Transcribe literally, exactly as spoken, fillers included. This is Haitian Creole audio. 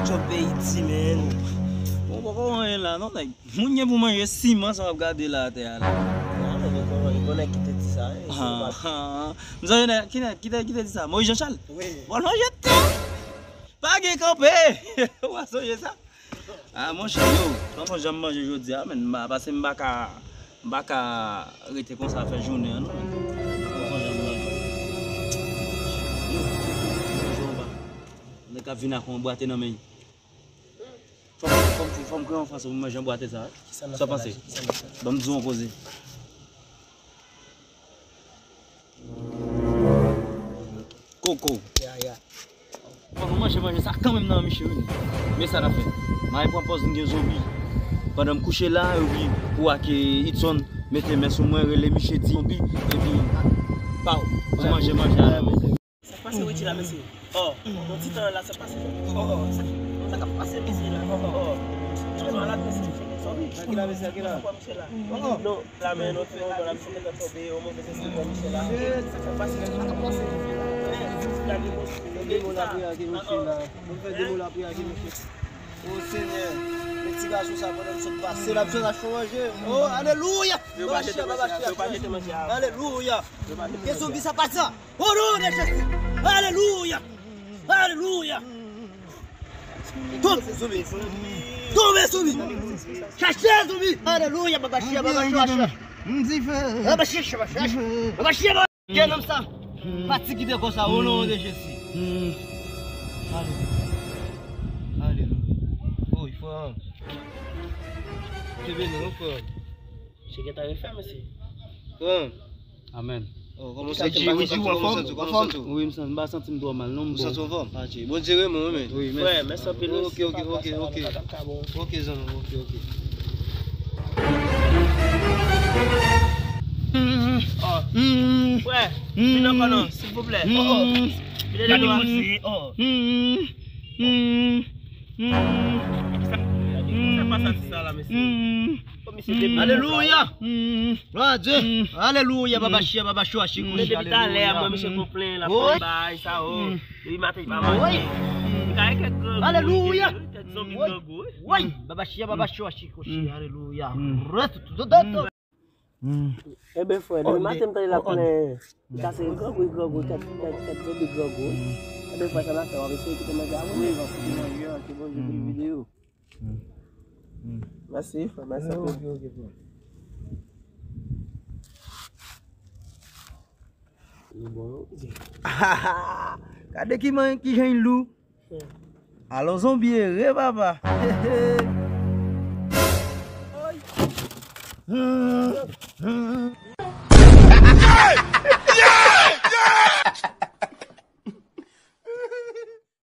Djòb peyi ti, men. Bon, poko anyen la, non, nèg. Moun gen pou manje siman sa w ap gade la atè a la. Ah, men yo konnen, yo konnen ki te di sa, hein, se pa. Ah, ah. M sonje nèg, ki nèg, ki te, ki te di sa? Moïse Jean Charles? Wi. W al manje tè. Pa gen kanpe. W a sonje sa? Ah, monchè, yo, tonton jan m manje jodi a, men, m pa, paske m pa ka, m pa ka rete konsa fè jounen an, non. Tonton jan m manje. Yo, tonton jan w pa. Nèg ap vin ak yon bwate nan men. Fò m, fò m, fò m gen yon fason pou manje yon bwate sa. Sa w panse? Ban m di w yon koze. Koko. Ya, ya. Fò nou manje, manje sa kanmenm nan miche wi. Men sa n ap fè. M al pran pòz m gen zonbi. Pandan m kouche la, epi pou ak Itson mete men sou mwen, rele miche di zonbi, epi paw, pou manje, manje a la men. Sa k pase Richie la, mesye? Oh, yon ti tan la, sa k pase? Oh, oh, sa k ap pase, mesye la? Oh, oh, oh. Misye malad, mesye. Sòti. Sa ki la, mesye, sa ki la? Pran misye la. Oh, oh. Non, la men nou fè yon bon la, misye te tonbe, yon move espri pran misye la. Sa k ap pase, sa k ap pase? Gade misye. Fè de mo lapriyè ak misye la. Nou fè de mo lapriyè ak misye. Oh, Senyè, men ti gason sa pandan m sot pase la, misye la chò manje. Oh, alelouya! Yo pa jete manje a, yo pa jete manje a. Alelouya! Ke zonbi sa pase. Au nom de Jésus. Alelouya. Alelouya. Tonbe zonbi. Tonbe zonbi. Chache zonbi. Alelouya. Baba chia, baba chia, chia. Baba chia, chia, chia. Baba chia, baba. Ke nonm sa. Pati kite konsa, au nom de Jésus. Alelouya. Alelouya. Oh, il faut. Ke beni, frè. Se gentan refè, mesye. Frè. Amèn. Oh, kòman w santi w? Ou santi w anfòm? Ou anfòm? Wi, m santi, m pa santi m twò mal, non, m bon. Ou santi w anfòm? Bondye renmen w, wi, men. Wi, mèsi. Frè, mèsi anpil, wi. Ok, ok, ok, ok. Ok, zanmi, ok, ok. Oh, frè, vin ankò non, silvouplè. Oh, oh. Vin ede nou a. Oh. Sa, sa pa sa, ti sa la, mesye. Oh, misye te alelouya. Glwa a Dye. Alelouya, baba chia, baba chwa, chiko. Depi talè a, mwen, misye konplen, l ap fè bay, sa, oh. Depi maten, li pa manje. Li ka gen kèk grangou. Alelouya. Kèk zonbi grangou, wi. Woy, baba chia, baba chwa, chiko, chi, alelouya. Rèt tout, tout, tout. Enben, frè, depi maten, m tande l ap plen. Li kase grangou, grangou, kèk, kèk, kèk zonbi grangou. Enben, frè, sa n ap fè, w ap eseye kite manje a, wi. Wi, w ap kite manje a, ke Bondye beni videyo. Mèsi, frè, mèsi anpil. Ok, ok, frè. Nou bon, wi. Gade ki man, ki jan l lou. Alon zonbi ere, papa.